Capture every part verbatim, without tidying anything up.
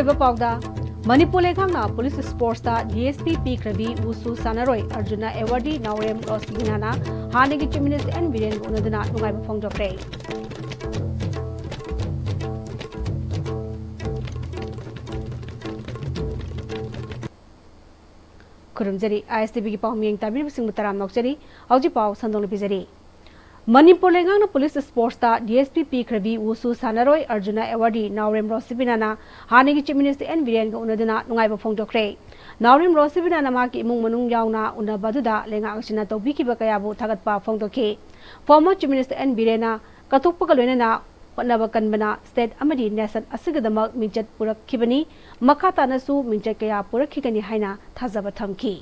ꯑꯣꯏꯕ ꯄꯥꯎꯗ, ꯃꯅꯤꯄꯨꯔ ꯂꯩꯉꯥꯛꯅ ꯄꯨꯂꯤꯁ ꯁ꯭ꯄꯣꯔꯠꯁꯇ ꯗꯤ ꯑꯦꯁ ꯄꯤ ꯄꯤꯈ꯭ꯔꯕꯤ ꯋꯨꯁꯨ ꯁꯥꯟꯅꯔꯣꯏ ꯑꯔꯖꯨꯅ ꯑꯦꯋꯥꯔꯗꯤ ꯅꯥꯎꯔꯦꯝ ꯔꯣꯁꯕꯤꯅꯥꯅ ꯍꯥꯟꯅꯒꯤ ꯆꯤꯐ ꯃꯤꯅꯤꯁꯇꯔ ꯑꯦꯟ ꯕꯤꯔꯦꯟꯒ ꯎꯅꯗꯨꯅ ꯅꯨꯡꯉꯥꯏꯕ ꯐꯣꯡꯗꯣꯛꯈ꯭ꯔꯦ꯫ ꯈꯨꯔꯨꯝꯖꯔꯤ꯫ ꯑꯥꯏ ꯑꯦꯁ ꯇꯤ ꯚꯤꯒꯤ ꯄꯥꯎ ꯃꯤꯠꯌꯦꯡ ꯇꯥꯕꯤꯔꯤꯕꯁꯤꯡꯕꯨ ꯇꯔꯥꯝꯅ ꯑꯣꯛꯆꯔꯤ꯫ ꯍꯧꯖꯤꯛ ꯄꯥꯎ ꯁꯟꯗꯣꯛꯅ ꯄꯤꯖꯔꯤ꯫ ꯃꯅꯤꯄꯨꯔ ꯂꯩꯉꯥꯛꯅ ꯄꯨꯂꯤꯁ ꯁ꯭ꯄꯣꯔꯠꯁꯇ ꯗꯤ ꯑꯦꯁ ꯄꯤ ꯄꯤꯈ꯭ꯔꯕꯤ ꯋꯨꯁꯨ ꯁꯥꯟꯅꯔꯣꯏ ꯑꯔꯖꯨꯅ ꯑꯦꯋꯥꯔꯗꯤ ꯅꯥꯎꯔꯦꯝ ꯔꯣꯁꯤꯕꯤꯅꯥꯅ ꯍꯥꯟꯅꯒꯤ ꯆꯤꯐ ꯃꯤꯅꯤꯁꯇꯔ ꯑꯦꯟ ꯕꯤꯔꯦꯟꯒ ꯎꯅꯗꯨꯅ ꯅꯨꯡꯉꯥꯏꯕ ꯐꯣꯡꯗꯣꯛꯈ꯭ꯔꯦ꯫ ꯅꯥꯎꯔꯦꯝ ꯔꯣꯁꯤꯕꯤꯅꯥꯅ ꯃꯍꯥꯛꯀꯤ ꯏꯃꯨꯡ ꯃꯅꯨꯡ ꯌꯥꯎꯅ ꯎꯅꯕ ꯑꯗꯨꯗ ꯂꯩꯉꯥꯛ ꯑꯁꯤꯅ ꯇꯧꯕꯤꯈꯤꯕ ꯀꯌꯥꯕꯨ ꯊꯥꯒꯠꯄ ꯐꯣꯡꯗꯣꯛꯈꯤ꯫ ꯐꯣꯔꯃꯔ ꯆꯤꯐ ꯃꯤꯅꯤꯁꯇꯔ ꯑꯦꯟ ꯕꯤꯔꯦꯟꯅ ꯀꯠꯊꯣꯛꯄꯒ ꯂꯣꯏꯅꯅ ꯍꯣꯠꯅꯕ ꯀꯟꯕꯅ ꯁ꯭ꯇꯦꯠ ꯑꯃꯗꯤ ꯅꯦꯁꯟ ꯑꯁꯤꯒꯤꯗꯃꯛ ꯃꯤꯡꯆꯠ ꯄꯨꯔꯛꯈꯤꯕꯅꯤ꯫ ꯃꯈꯥ ꯇꯥꯅꯁꯨ ꯃꯤꯡꯆꯠ ꯀꯌꯥ ꯄꯨꯔꯛꯈꯤꯒꯅꯤ ꯍꯥꯏꯅ ꯊꯥꯖꯕ ꯊꯝꯈꯤ꯫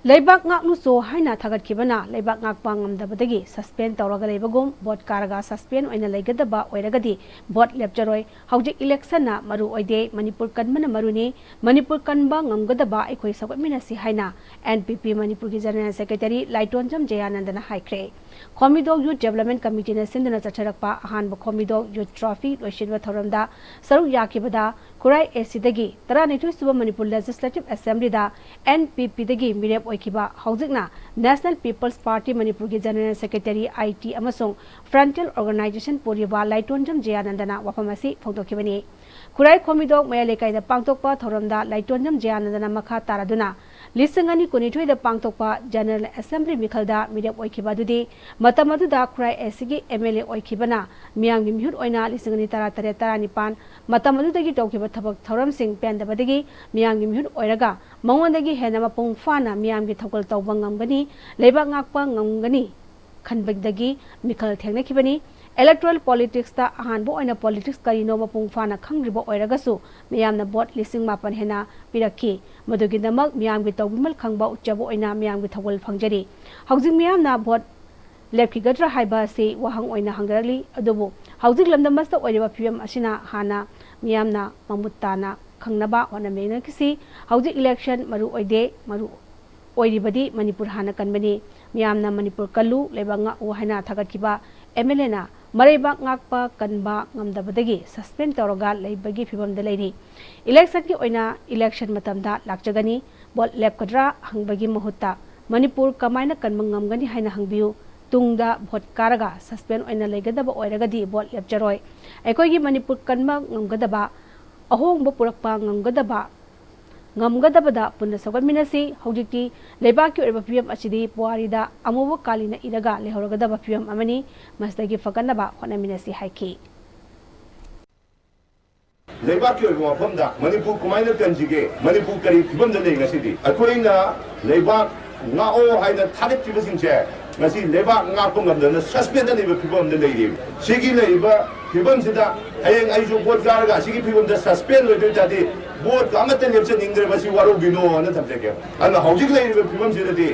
ꯂꯩꯕꯥꯛ ꯉꯥꯛꯂꯨꯆꯣ ꯍꯥꯏꯅ ꯊꯥꯒꯠꯈꯤꯕꯅ ꯂꯩꯕꯥꯛ ꯉꯥꯛꯄ ꯉꯝꯗꯕꯗꯒꯤ ꯁꯁꯄꯦꯟ ꯇꯧꯔꯒ ꯂꯩꯕꯒꯨꯝ ꯚꯣꯠ ꯀꯥꯔꯒ ꯁꯁꯄꯦꯟ ꯑꯣꯏꯅ ꯂꯩꯒꯗꯕ ꯑꯣꯏꯔꯒꯗꯤ ꯚꯣꯠ ꯂꯦꯞꯆꯔꯣꯏ꯫ ꯍꯧꯖꯤꯛ ꯏꯂꯦꯛꯁꯟꯅ ꯃꯔꯨ ꯑꯣꯏꯗꯦ, ꯃꯅꯤꯄꯨꯔ ꯀꯟꯕꯅ ꯃꯔꯨꯅꯤ꯫ ꯃꯅꯤꯄꯨꯔ ꯀꯟꯕ ꯉꯝꯒꯗꯕ ꯑꯩꯈꯣꯏ ꯁꯧꯒꯠꯃꯤꯟꯅꯁꯤ ꯍꯥꯏꯅ ꯑꯦꯟ ꯄꯤ ꯄꯤ ꯃꯅꯤꯄꯨꯔꯒꯤ ꯖꯦꯅꯔꯦꯜ ꯁꯦꯀ꯭ꯔꯦꯇꯔꯤ ꯂꯥꯏꯇꯣꯟꯖꯝ ꯖꯌꯥꯅꯟꯗꯅ ꯍꯥꯏꯈ꯭ꯔꯦ꯫ ꯈꯣꯝꯃꯤꯗꯣꯛ ꯌꯨꯠ ꯗꯦꯕꯂꯞꯃꯦꯟ ꯀꯃꯤꯇꯤꯅ ꯁꯤꯟꯗꯨꯅ ꯆꯠꯊꯔꯛꯄ ꯑꯍꯥꯟꯕ ꯈꯣꯝꯃꯤꯗꯣꯛ ꯌꯨꯠ ꯇ꯭ꯔꯣꯐꯤ ꯂꯣꯏꯁꯤꯟꯕ ꯊꯧꯔꯝꯗ ꯁꯔꯨꯛ ꯌꯥꯈꯤꯕꯗ ꯈꯨꯔꯥꯏ ꯑꯦ ꯁꯤꯗꯒꯤ ꯇꯔꯥꯅꯤꯊꯣꯏ ꯁꯨꯕ ꯃꯅꯤꯄꯨꯔ ꯂꯦꯖꯤꯁꯂꯦꯇꯤꯚ ꯑꯦꯁꯦꯝꯕ꯭ꯂꯤꯗ ꯑꯦꯟ ꯄꯤ ꯄꯤꯗꯒꯤ ꯃꯤꯔꯦꯞ ꯑꯣꯏꯈꯤꯕ, ꯍꯧꯖꯤꯛꯅ ꯅꯦꯁꯅꯦꯜ ꯄꯤꯄꯜꯁ ꯄꯥꯔꯇꯤ ꯃꯅꯤꯄꯨꯔꯒꯤ ꯖꯦꯅꯔꯦꯜ ꯁꯦꯀ꯭ꯔꯦꯇꯔꯤ ꯑꯥꯏ ꯇꯤ ꯑꯃꯁꯨꯡ ꯐ꯭ꯔꯟꯇꯦꯜ ꯑꯣꯔꯒꯅꯥꯏꯖꯦꯁꯟ ꯄꯨꯔꯤꯕ ꯂꯥꯏꯇꯣꯟꯖꯝ ꯖꯌꯥꯅꯟꯗꯅ ꯋꯥꯐꯝ ꯑꯁꯤ ꯐꯣꯡꯗꯣꯛꯈꯤꯕꯅꯤ꯫ ꯈꯨꯔꯥꯏ ꯈꯣꯝꯃꯤꯗꯣꯛ ꯃꯌꯥꯏ ꯂꯩꯀꯥꯏꯗ ꯄꯥꯡꯊꯣꯛꯄ ꯊꯧꯔꯝꯗ ꯂꯥꯏꯇꯣꯟꯖꯝ ꯖꯌꯥꯅꯟꯗꯅ ꯃꯈꯥ ꯇꯥꯔꯗꯨꯅ ꯂꯤꯁꯤꯡ ꯑꯅꯤ ꯀꯨꯟꯅꯤꯊꯣꯏꯗ ꯄꯥꯡꯊꯣꯛꯄ ꯖꯦꯅꯔꯦꯜ ꯑꯦꯁꯦꯝꯕ꯭ꯂꯤ ꯃꯤꯈꯜꯗ ꯃꯤꯔꯦꯞ ꯑꯣꯏꯈꯤꯕ ꯑꯗꯨꯗꯤ ꯃꯇꯝ ꯑꯗꯨꯗ ꯈꯨꯔꯥꯏ ꯑꯦ ꯁꯤꯒꯤ ꯑꯦꯝ ꯑꯦꯜ ꯑꯦ ꯑꯣꯏꯈꯤꯕꯅ ꯃꯤꯌꯥꯝꯒꯤ ꯃꯤꯍꯨꯠ ꯑꯣꯏꯅ ꯂꯤꯁꯤꯡ ꯑꯅꯤ ꯇꯔꯥꯇꯔꯦꯠ ꯇꯔꯥꯅꯤꯄꯥꯟ ꯃꯇꯝ ꯑꯗꯨꯗꯒꯤ ꯇꯧꯈꯤꯕ ꯊꯕꯛ ꯊꯧꯔꯝꯁꯤꯡ ꯄꯦꯟꯗꯕꯗꯒꯤ ꯃꯤꯌꯥꯝꯒꯤ ꯃꯤꯍꯨꯠ ꯑꯣꯏꯔꯒ ꯃꯉꯣꯟꯗꯒꯤ ꯍꯦꯟꯅ ꯃꯄꯨꯡ ꯐꯥꯅ ꯃꯤꯌꯥꯝꯒꯤ ꯊꯧꯒꯜ ꯇꯧꯕ ꯉꯝꯒꯅꯤ, ꯂꯩꯕꯥꯛ ꯉꯥꯛꯄ ꯉꯝꯒꯅꯤ ꯈꯟꯕꯗꯒꯤ ꯃꯤꯈꯜ ꯊꯦꯡꯅꯈꯤꯕꯅꯤ꯫ ꯏꯂꯦꯛꯇꯣꯔꯦꯜ ꯄꯣꯂꯤꯇꯤꯛꯁꯇ ꯑꯍꯥꯟꯕ ꯑꯣꯏꯅ ꯄꯣꯂꯤꯇꯤꯛꯁ ꯀꯔꯤꯅꯣ ꯃꯄꯨꯡ ꯐꯥꯅ ꯈꯪꯗ꯭ꯔꯤꯕ ꯑꯣꯏꯔꯒꯁꯨ ꯃꯤꯌꯥꯝꯅ ꯚꯣꯠ ꯂꯤꯁꯤꯡ ꯃꯥꯄꯟ ꯍꯦꯟꯅ ꯄꯤꯔꯛꯈꯤ꯫ ꯃꯗꯨꯒꯤꯗꯃꯛ ꯃꯤꯌꯥꯝꯒꯤ ꯇꯧꯕꯤꯃꯜ ꯈꯪꯕ ꯎꯠꯆꯕ ꯑꯣꯏꯅ ꯃꯤꯌꯥꯝꯒꯤ ꯊꯧꯒꯜ ꯐꯪꯖꯔꯤ꯫ ꯍꯧꯖꯤꯛ ꯃꯤꯌꯥꯝꯅ ꯚꯣꯠ ꯂꯦꯞꯈꯤꯒꯗ꯭ꯔꯥ ꯍꯥꯏꯕ ꯑꯁꯤ ꯋꯥꯍꯪ ꯑꯣꯏꯅ ꯍꯪꯅꯔꯛꯂꯤ꯫ ꯑꯗꯨꯕꯨ ꯍꯧꯖꯤꯛ ꯂꯝꯗꯝ ꯑꯁꯤꯗ ꯑꯣꯏꯔꯤꯕ ꯐꯤꯕꯝ ꯑꯁꯤꯅ ꯍꯥꯟꯅ ꯃꯤꯌꯥꯝꯅ ꯃꯃꯨꯠ ꯇꯥꯅ ꯈꯪꯅꯕ ꯍꯣꯠꯅꯃꯤꯟꯅꯈꯤꯁꯤ꯫ ꯍꯧꯖꯤꯛ ꯏꯂꯦꯛꯁꯟ ꯃꯔꯨ ꯑꯣꯏꯗꯦ, ꯃꯔꯨ ꯑꯣꯏꯔꯤꯕꯗꯤ ꯃꯅꯤꯄꯨꯔ ꯍꯥꯟꯅ ꯀꯟꯕꯅꯤ꯫ ꯃꯤꯌꯥꯝꯅ ꯃꯅꯤꯄꯨꯔ ꯀꯜꯂꯨ, ꯂꯩꯕꯥꯛ ꯉꯥꯛꯎ ꯍꯥꯏꯅ ꯊꯥꯒꯠꯈꯤꯕ ꯑꯦꯝ ꯑꯦꯜ ꯑꯦꯅ ꯃꯔꯩꯕꯥꯛ ꯉꯥꯛꯄ ꯀꯟꯕ ꯉꯝꯗꯕꯗꯒꯤ ꯁꯁꯄꯦꯟ ꯇꯧꯔꯒ ꯂꯩꯕꯒꯤ ꯐꯤꯕꯝꯗ ꯂꯩꯔꯤ꯫ ꯏꯂꯦꯛꯁꯟꯒꯤ ꯑꯣꯏꯅ ꯏꯂꯦꯛꯁꯟ ꯃꯇꯝꯗ ꯂꯥꯛꯆꯒꯅꯤ, ꯚꯣꯠ ꯂꯦꯞꯀꯗ꯭ꯔꯥ ꯍꯪꯕꯒꯤ ꯃꯍꯨꯠꯇ ꯃꯅꯤꯄꯨꯔ ꯀꯃꯥꯏꯅ ꯀꯟꯕ ꯉꯝꯒꯅꯤ ꯍꯥꯏꯅ ꯍꯪꯕꯤꯌꯨ꯫ ꯇꯨꯡꯗ ꯚꯣꯠ ꯀꯥꯔꯒ ꯁꯁꯄꯦꯟ ꯑꯣꯏꯅ ꯂꯩꯒꯗꯕ ꯑꯣꯏꯔꯒꯗꯤ ꯚꯣꯠ ꯂꯦꯞꯆꯔꯣꯏ꯫ ꯑꯩꯈꯣꯏꯒꯤ ꯃꯅꯤꯄꯨꯔ ꯀꯟꯕ ꯉꯝꯒꯗꯕ, ꯑꯍꯣꯡꯕ ꯄꯨꯔꯛꯄ ꯉꯝꯒꯗꯕ, ꯉꯝꯒꯗꯕꯗ ꯄꯨꯟꯅ ꯁꯧꯒꯠꯃꯤꯟꯅꯁꯤ꯫ ꯍꯧꯖꯤꯛꯇꯤ ꯂꯩꯕꯥꯛꯀꯤ ꯑꯣꯏꯔꯤꯕ ꯐꯤꯕꯝ ꯑꯁꯤꯗꯤ ꯄꯨꯋꯥꯔꯤꯗ ꯑꯃꯨꯕ ꯀꯥꯂꯤꯅ ꯏꯔꯒ ꯂꯩꯍꯧꯔꯒꯗꯕ ꯐꯤꯕꯝ ꯑꯃꯅꯤ꯫ ꯃꯁꯤꯗꯒꯤ ꯐꯒꯠꯅꯕ ꯍꯣꯠꯅꯃꯤꯟꯅꯁꯤ ꯍꯥꯏꯈꯤ꯫ ꯂꯩꯕꯥꯛꯀꯤ ꯑꯣꯏꯕ ꯋꯥꯐꯝꯗ ꯃꯅꯤꯄꯨꯔ ꯀꯃꯥꯏꯅ ꯀꯟꯁꯤꯒꯦ? ꯃꯅꯤꯄꯨꯔ ꯀꯔꯤ ꯐꯤꯕꯝꯗ ꯂꯩ ꯉꯁꯤꯗꯤ? ꯑꯩꯈꯣꯏꯅ ꯂꯩꯕꯥꯛ ꯉꯥꯛꯑꯣ ꯍꯥꯏꯅ ꯊꯥꯒꯠꯈꯤꯕꯁꯤꯡꯁꯦ ꯉꯁꯤ ꯂꯩꯕꯥꯛ ꯉꯥꯛꯄ ꯉꯝꯗꯅ ꯁꯁꯄꯦꯟꯗ ꯂꯩꯕ ꯐꯤꯕꯝꯗ ꯂꯩꯔꯤ꯫ ꯁꯤꯒꯤ ꯂꯩꯔꯤꯕ ꯐꯤꯕꯝꯁꯤꯗ ꯍꯌꯦꯡ ꯑꯩꯁꯨ ꯚꯣꯠ ꯀꯥꯔꯒ ꯑꯁꯤꯒꯤ ꯐꯤꯕꯝꯗ ꯁꯁꯄꯦꯟ ꯑꯣꯏꯗꯣꯏ ꯇꯥꯔꯗꯤ ꯚꯣꯠꯀ ꯑꯃꯠꯇ ꯂꯦꯞꯆꯅꯤꯡꯗ꯭ꯔꯦ꯫ ꯃꯁꯤ ꯋꯥꯔꯧꯕꯤꯅꯣꯅ ꯊꯝꯖꯒꯦ꯫ ꯑꯗꯨꯅ ꯍꯧꯖꯤꯛ ꯂꯩꯔꯤꯕ ꯐꯤꯕꯝꯁꯤꯗꯗꯤ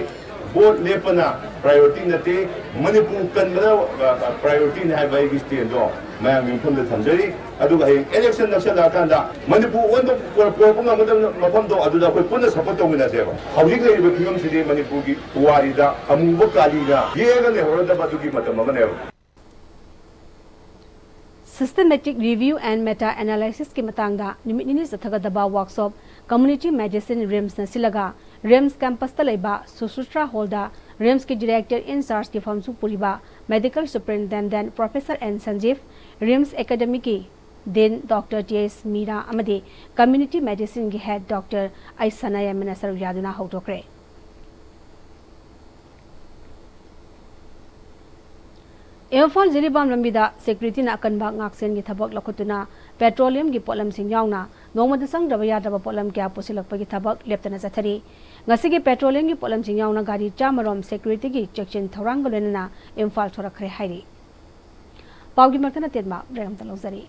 ꯚꯣꯠ ꯂꯦꯞꯄꯅ ꯄ꯭ꯔꯥꯏꯌꯣꯔꯤꯇꯤ ꯅꯠꯇꯦ, ꯃꯅꯤꯄꯨꯔ ꯀꯟꯕꯅ, ꯑ, ꯑ, ꯄ꯭ꯔꯥꯏꯌꯣꯔꯤꯇꯤꯅꯤ ꯍꯥꯏꯕ ꯑꯩꯒꯤ ꯁ꯭ꯇꯦꯟꯗꯣ ꯃꯌꯥꯝꯒꯤ ꯃꯐꯝꯗ ꯊꯝꯖꯔꯤ꯫ ꯑꯗꯨꯒ ꯍꯌꯦꯡ ꯏꯂꯦꯛꯁꯟ ꯅꯛꯁꯜꯂꯛꯑꯀꯥꯟꯗ ꯃꯅꯤꯄꯨꯔ ꯑꯣꯟꯕ ꯄꯨꯔꯛꯄ ꯉꯝꯒꯗꯕ ꯃꯐꯝꯗꯣ ꯑꯗꯨꯗ ꯑꯩꯈꯣꯏ ꯄꯨꯟꯅ ꯁꯄꯣꯔꯠ ꯇꯧꯃꯤꯟꯅꯁꯦꯕ꯫ ꯍꯧꯖꯤꯛ ꯂꯩꯔꯤꯕ ꯐꯤꯕꯝꯁꯤꯗꯤ ꯃꯅꯤꯄꯨꯔꯒꯤ ꯄꯨꯋꯥꯔꯤꯗ ꯑꯃꯨꯕ ꯀꯥꯂꯤꯅ ꯌꯦꯛꯑꯒ ꯂꯩꯍꯧꯔꯗꯕ ꯑꯗꯨꯒꯤ ꯃꯇꯝ ꯑꯃꯅꯦꯕ꯫ Systematic Review and Meta Analysisꯀꯤ ꯃꯇꯥꯡꯗ ꯅꯨꯃꯤꯠ ꯅꯤꯅꯤ ꯆꯠꯊꯒꯗꯕ ꯋꯥꯔꯛꯁꯣꯞ ꯀꯝꯃ꯭ꯌꯨꯅꯤꯇꯤ ꯃꯦꯗꯤꯁꯤꯟ ꯔꯤꯝꯁꯅ ꯁꯤꯜꯂꯒ ꯔꯤꯝꯁ ꯀꯦꯝꯄꯁꯇ ꯂꯩꯕ ꯁꯨꯁ꯭ꯔꯨꯇ꯭ꯔꯥ ꯍꯣꯜꯗ ꯔꯤꯝꯁꯀꯤ ꯗꯤꯔꯦꯛꯇꯔ ꯏꯟ ꯆꯥꯔꯖꯀꯤ ꯐꯝꯁꯨ ꯄꯨꯔꯤꯕ medical superintendent professor N Sanjib, RIMS ꯑꯦꯀꯥꯗꯦꯃꯤꯒꯤ dean doctor T S Meera ꯑꯃꯗꯤ ꯀꯝꯃ꯭ꯌꯨꯅꯤꯇꯤ ꯃꯦꯗꯤꯁꯤꯟꯒꯤ ꯍꯦꯗ ꯗꯣꯛꯇꯔ ꯑꯩꯁꯅꯥ ꯌꯥꯃꯤꯟꯅ ꯁꯔꯨꯛ ꯌꯥꯗꯨꯅ ꯍꯧꯗꯣꯛꯈ꯭ꯔꯦ꯫ ꯏꯝꯐꯥꯜ ꯖꯤꯔꯤꯕꯥꯝ ꯂꯝꯕꯤꯗ ꯁꯦꯀ꯭ꯌꯨꯔꯤꯇꯤꯅ ꯑꯀꯟꯕ ꯉꯥꯛꯁꯦꯟꯒꯤ ꯊꯕꯛ ꯂꯧꯈꯠꯇꯨꯅ ꯄꯦꯇ꯭ꯔꯣꯂꯤꯌꯝꯒꯤ ꯄꯣꯠꯂꯝꯁꯤꯡ ꯌꯥꯎꯅ ꯅꯣꯡꯃꯗ ꯆꯪꯗ꯭ꯔꯕ ꯌꯥꯗ꯭ꯔꯕ ꯄꯣꯠꯂꯝ ꯀꯌꯥ ꯄꯨꯁꯤꯜꯂꯛꯄꯒꯤ ꯊꯕꯛ ꯂꯦꯞꯇꯅ ꯆꯠꯊꯔꯤ꯫ ꯉꯁꯤꯒꯤ ꯄꯦꯇ꯭ꯔꯣꯂꯤꯌꯝꯒꯤ ꯄꯣꯠꯂꯝꯁꯤꯡ ꯌꯥꯎꯅ ꯒꯥꯔꯤ ꯆꯥꯝꯃꯔꯣꯝ ꯁꯦꯀ꯭ꯌꯨꯔꯤꯇꯤꯒꯤ ꯆꯦꯛꯁꯤꯟ ꯊꯧꯔꯥꯡꯒ ꯂꯣꯏꯅꯅ ꯏꯝꯐꯥꯜ ꯊꯣꯔꯛꯈ꯭ꯔꯦ ꯍꯥꯏꯔꯤ꯫ ꯄꯥꯎꯒꯤ ꯃꯔꯛꯇ ꯅꯇꯦꯟꯕ ꯕ꯭ꯔꯦꯛ ꯑꯝꯇ ꯂꯧꯖꯔꯤ꯫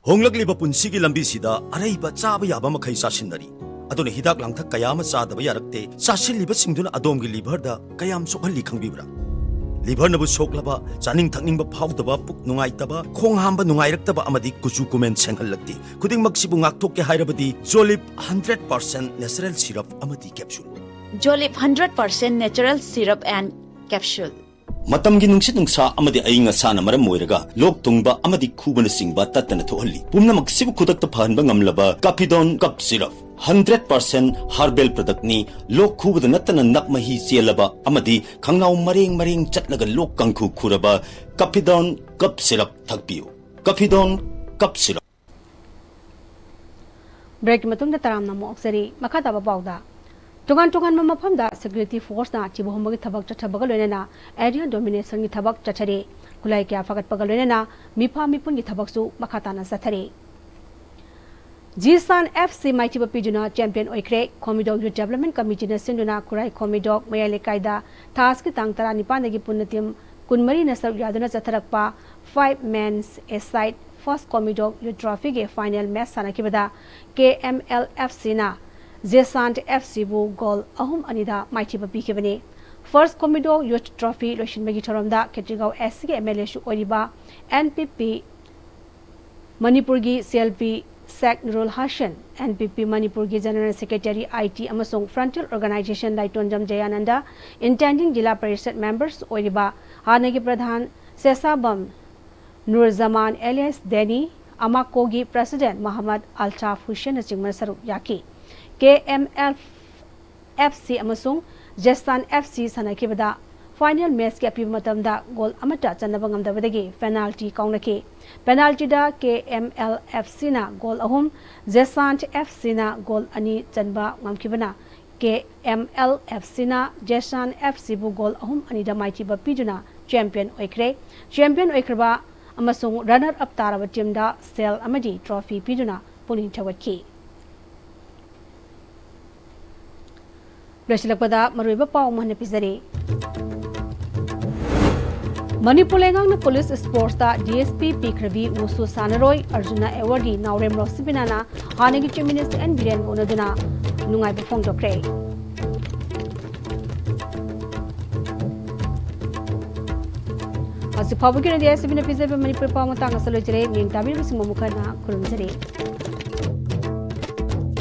ꯍꯣꯡꯂꯛꯂꯤꯕ ꯄꯨꯟꯁꯤꯒꯤ ꯂꯝꯕꯤꯁꯤꯗ ꯑꯔꯩꯕ ꯆꯥꯕ ꯌꯥꯕ ꯃꯈꯩ ꯆꯥꯁꯤꯟꯅꯔꯤ꯫ ꯑꯗꯨꯅ ꯍꯤꯗꯥꯛ ꯂꯥꯡꯊꯛ ꯀꯌꯥ ꯑꯃ ꯆꯥꯗꯕ ꯌꯥꯔꯛꯇꯦ꯫ ꯆꯥꯁꯤꯜꯂꯤꯕꯁꯤꯡꯗꯨꯅ ꯑꯗꯣꯝꯒꯤ ꯂꯤꯚꯔꯗ ꯀꯌꯥꯝ ꯁꯣꯛꯍꯜꯂꯤ ꯈꯪꯕꯤꯕ꯭ꯔꯥ? ꯂꯤꯚꯔꯅꯕꯨ ꯁꯣꯛꯂꯕ, ꯆꯥꯅꯤꯡ ꯊꯛꯅꯤꯡꯕ ꯐꯥꯎꯗꯕ, ꯄꯨꯛ ꯅꯨꯡꯉꯥꯏꯇꯕ, ꯈꯣꯡ ꯍꯥꯝꯕ ꯅꯨꯡꯉꯥꯏꯔꯛꯇꯕ ꯑꯃꯗꯤ ꯀꯨꯆꯨ ꯀꯨꯃꯦꯟ ꯁꯦꯡꯍꯜꯂꯛꯇꯦ꯫ ꯈꯨꯗꯤꯡꯃꯛꯁꯤꯕꯨ ꯉꯥꯛꯊꯣꯛꯀꯦ ꯍꯥꯏꯔꯕꯗꯤ ꯖꯣꯂꯤꯞ ꯍꯟꯗ꯭ꯔꯦꯠ ꯄꯥꯔꯁꯦꯟꯠ ꯅꯦꯆꯔꯦꯜ ꯁꯤꯔꯞ ꯑꯃꯗꯤ capsule. Jolip hundred percent natural syrup and Capsule. ꯃꯇꯝꯒꯤ ꯅꯨꯡꯁꯤꯠ ꯅꯨꯡꯁꯥ ꯑꯃꯗꯤ ꯑꯏꯪ ꯑꯁꯥꯅ ꯃꯔꯝ ꯑꯣꯏꯔꯒ ꯂꯣꯛ ꯊꯨꯡꯕ ꯑꯃꯗꯤ ꯈꯨꯕꯅꯆꯤꯡꯕ ꯇꯠꯇꯅ ꯊꯣꯛꯍꯜꯂꯤ꯫ ꯄꯨꯝꯅꯃꯛꯁꯤꯕꯨ ꯈꯨꯗꯛꯇ ꯐꯍꯟꯕ ꯉꯝꯂꯕ ꯀꯥꯐꯤꯗꯣꯟ cup syrup. Hundred percent herbal ꯄ꯭ꯔꯗꯛꯅꯤ꯫ ꯂꯣꯛ ꯈꯨꯕꯗ ꯅꯠꯇꯅ ꯅꯞ ꯃꯍꯤ ꯆꯦꯜꯂꯕ ꯑꯃꯗꯤ ꯈꯪꯅꯥꯎ ꯃꯔꯦꯡ ꯃꯔꯦꯡ ꯆꯠꯂꯒ ꯂꯣꯛ ꯀꯥꯡꯈꯨ ꯈꯨꯔꯕ ꯀꯥꯐꯤꯗꯣꯟ ꯀꯞ ꯁꯤꯔꯞ ꯊꯛꯄꯤꯌꯨ꯫ ꯀꯥꯐꯤꯗꯣꯟ cup syrup. ꯕ꯭ꯔꯦꯛꯀꯤ ꯃꯇꯨꯡꯗ ꯇꯔꯥꯝꯅ ꯑꯃꯨꯛ ꯑꯣꯛꯆꯔꯤ꯫ ꯃꯈꯥ ꯇꯥꯕ ꯄꯥꯎꯗ, ꯇꯣꯉꯥꯟ ꯇꯣꯉꯥꯟꯕ ꯃꯐꯝꯗ ꯁꯦꯀ꯭ꯌꯨꯔꯤꯇꯤ ꯐꯣꯔꯁꯅ ꯊꯤꯕ ꯍꯨꯝꯕꯒꯤ ꯊꯕꯛ ꯆꯠꯊꯕꯒ ꯂꯣꯏꯅꯅ ꯑꯦꯔꯤꯌꯥ ꯗꯣꯃꯤꯅꯦꯁꯟꯒꯤ ꯊꯕꯛ ꯆꯠꯊꯔꯤ꯫ ꯈꯨꯠꯂꯥꯏ ꯀꯌꯥ ꯐꯒꯠꯄꯒ ꯂꯣꯏꯅꯅ ꯃꯤꯐꯥ ꯃꯤꯄꯨꯟꯒꯤ ꯊꯕꯛꯁꯨ ꯃꯈꯥ ꯇꯥꯅ ꯆꯠꯊꯔꯤ꯫ ꯖꯤꯁꯥꯟ ꯑꯦꯐ ꯁꯤ ꯃꯥꯏꯊꯤꯕ ꯄꯤꯗꯨꯅ ꯆꯦꯝꯄꯤꯌꯟ ꯑꯣꯏꯈ꯭ꯔꯦ꯫ ꯈꯣꯃꯤꯗꯣꯛ ꯌꯨꯠ ꯗꯦꯕꯂꯞꯃꯦꯟ ꯀꯃꯤꯇꯤꯅ ꯁꯤꯟꯗꯨꯅ ꯈꯨꯔꯥꯏ ꯈꯣꯃꯤꯗꯣꯛ ꯃꯌꯥꯏ ꯂꯩꯀꯥꯏꯗ ꯊꯥꯁꯀꯤ ꯇꯥꯡ ꯇꯔꯥꯅꯤꯄꯥꯟꯗꯒꯤ ꯄꯨꯟꯅ ꯇꯤꯝ ꯀꯨꯟꯃꯔꯤꯅ ꯁꯔꯨꯛ ꯌꯥꯗꯨꯅ ꯆꯠꯊꯔꯛꯄ ꯐꯥꯏꯚ ꯃꯦꯟꯁ ꯑꯦ ꯁꯥꯏꯠ ꯐꯥꯔꯁ ꯈꯣꯃꯤꯗꯣꯛ ꯌꯨꯠ ꯇ꯭ꯔꯣꯐꯤꯒꯤ ꯐꯥꯏꯅꯦꯜ ꯃꯦꯆ ꯁꯥꯟꯅꯈꯤꯕꯗ ꯀꯦ ꯑꯦꯝ ꯑꯦꯜ ꯑꯦꯐ ꯁꯤꯅ ꯖꯦꯁꯥꯟ ꯑꯦꯐ ꯁꯤꯕꯨ ꯒꯣꯜ ꯑꯍꯨꯝ ꯑꯅꯤꯗ ꯃꯥꯏꯊꯤꯕ ꯄꯤꯈꯤꯕꯅꯤ꯫ ꯐꯥꯔꯁ ꯈꯣꯃꯤꯗꯣꯛ ꯌꯨꯠ ꯇ꯭ꯔꯣꯐꯤ ꯂꯣꯏꯁꯤꯟꯕꯒꯤ ꯊꯧꯔꯝꯗ ꯈꯦꯇ꯭ꯔꯤꯒꯥꯎ ꯑꯦꯁ ꯁꯤꯒꯤ ꯑꯦꯝ ꯑꯦꯜ ꯑꯦꯁꯨ ꯑꯣꯏꯔꯤꯕ ꯑꯦꯟ ꯄꯤ ꯄꯤ ꯃꯅꯤꯄꯨꯔꯒꯤ ꯁꯤ ꯑꯦꯜ ꯄꯤ ꯁꯦꯛ ꯅꯨꯔꯨꯜ ꯍꯥꯁꯟ, ꯑꯦꯟ ꯄꯤ ꯄꯤ ꯃꯅꯤꯄꯨꯔꯒꯤ ꯖꯦꯅꯔꯦꯜ ꯁꯦꯀ꯭ꯔꯦꯇꯔꯤ ꯑꯥꯏ ꯇꯤ ꯑꯃꯁꯨꯡ ꯐ꯭ꯔꯟꯇꯤꯌꯔ ꯑꯣꯔꯒꯅꯥꯏꯖꯦꯁꯟ ꯂꯥꯏꯇꯣꯟꯖꯝ ꯖꯌꯥꯅꯟꯗ, ꯏꯟꯇꯦꯟꯗꯤꯡ ꯖꯤꯂꯥ ꯄꯔꯤꯁꯠ ꯃꯦꯝꯕꯔꯁ ꯑꯣꯏꯔꯤꯕ ꯍꯥꯟꯅꯒꯤ ꯄ꯭ꯔꯙꯥꯟ ꯁꯦꯁꯥꯕꯝ ꯅꯨꯔꯖꯃꯥꯟ ꯑꯦꯂꯤꯌꯥꯁ ꯗꯦꯅꯤ, ꯑꯃꯥꯀꯣꯒꯤ ꯄ꯭ꯔꯁꯤꯗꯦꯟ ꯃꯣꯍꯝꯃꯗ ꯑꯜꯇꯥꯐ ꯍꯨꯁꯦꯟꯅꯆꯤꯡꯕꯅ ꯁꯔꯨꯛ ꯌꯥꯈꯤ꯫ ꯀꯦ ꯑꯦꯝ ꯑꯦꯜ ꯑꯦꯐ ꯁꯤ ꯑꯃꯁꯨꯡ ꯖꯦꯁꯥꯟ ꯑꯦꯐ ꯁꯤ ꯁꯥꯟꯅꯈꯤꯕꯗ ꯐꯥꯏꯅꯦꯜ ꯃꯦꯆꯀꯤ ꯑꯄꯤꯕ ꯃꯇꯝꯗ ꯒꯣꯜ ꯑꯃꯠꯇ ꯆꯟꯅꯕ ꯉꯝꯗꯕꯗꯒꯤ ꯄꯦꯅꯥꯜꯇꯤ ꯀꯥꯎꯅꯈꯤ꯫ ꯄꯦꯅꯥꯜꯇꯤꯗ ꯀꯦ ꯑꯦꯝ ꯑꯦꯜ ꯑꯦꯐ ꯁꯤꯅ ꯒꯣꯜ ꯑꯍꯨꯝ, ꯖꯦꯁꯥꯟ ꯑꯦꯐ ꯁꯤꯅ ꯒꯣꯜ ꯑꯅꯤ ꯆꯟꯕ ꯉꯝꯈꯤꯕꯅ ꯀꯦ ꯑꯦꯝ ꯑꯦꯜ ꯑꯦꯐ ꯁꯤꯅ ꯖꯦꯁꯥꯟ ꯑꯦꯐ ꯁꯤꯕꯨ ꯒꯣꯜ ꯑꯍꯨꯝ ꯑꯅꯤꯗ ꯃꯥꯏꯊꯤꯕ ꯄꯤꯗꯨꯅ ꯆꯦꯝꯄꯤꯌꯟ ꯑꯣꯏꯈ꯭ꯔꯦ꯫ ꯆꯦꯝꯄꯤꯌꯟ ꯑꯣꯏꯈ꯭ꯔꯕ ꯑꯃꯁꯨꯡ ꯔꯟꯅꯔ ꯑꯞ ꯇꯥꯔꯕ ꯇꯤꯝꯗ ꯁꯦꯜ ꯑꯃꯗꯤ ꯇ꯭ꯔꯣꯐꯤ ꯄꯤꯗꯨꯅ ꯄꯨꯛꯅꯤꯡ ꯊꯧꯒꯠꯈꯤ꯫ ꯂꯣꯏꯁꯤꯜꯂꯛꯄꯗ ꯃꯔꯨꯑꯣꯏꯕ ꯄꯥꯎ ꯑꯃ ꯍꯟꯅ ꯄꯤꯖꯔꯤ꯫ ꯃꯅꯤꯄꯨꯔ ꯂꯩꯉꯥꯛꯅ ꯄꯨꯂꯤꯁ ꯁ꯭ꯄꯣꯔꯠꯁꯇ ꯗꯤ ꯑꯦꯁ ꯄꯤ ꯄꯤꯈ꯭ꯔꯕꯤ ꯋꯨꯁꯨ ꯁꯥꯟꯅꯔꯣꯏ ꯑꯔꯖꯨꯅꯥ ꯑꯦꯋꯥꯔꯗꯤ ꯅꯥꯎꯔꯦꯝ ꯔꯣꯁꯤꯕꯤꯅꯥꯅ ꯍꯥꯟꯅꯒꯤ ꯆꯤꯐ ꯃꯤꯅꯤꯁꯇꯔ ꯑꯦꯟ ꯕꯤꯔꯦꯟꯒ ꯎꯅꯗꯨꯅ ꯅꯨꯡꯉꯥꯏꯕ ꯐꯣꯡꯗꯣꯛꯈ꯭ꯔꯦ꯫ ꯍꯧꯖꯤꯛ ꯐꯥꯎꯕꯒꯤ ꯑꯣꯏꯅꯗꯤ ꯑꯦꯁ ꯕꯤꯅ ꯄꯤꯖꯕ ꯃꯅꯤꯄꯨꯔꯤ ꯄꯥꯎ ꯃꯇꯥꯡ ꯑꯁꯤꯗ ꯂꯣꯏꯖꯔꯦ꯫ ꯃꯤꯠꯌꯦꯡ ꯇꯥꯕꯤꯔꯤꯕꯁꯤꯡꯕꯨ ꯑꯃꯨꯛ ꯍꯟꯅ ꯈꯨꯔꯨꯝꯖꯔꯤ꯫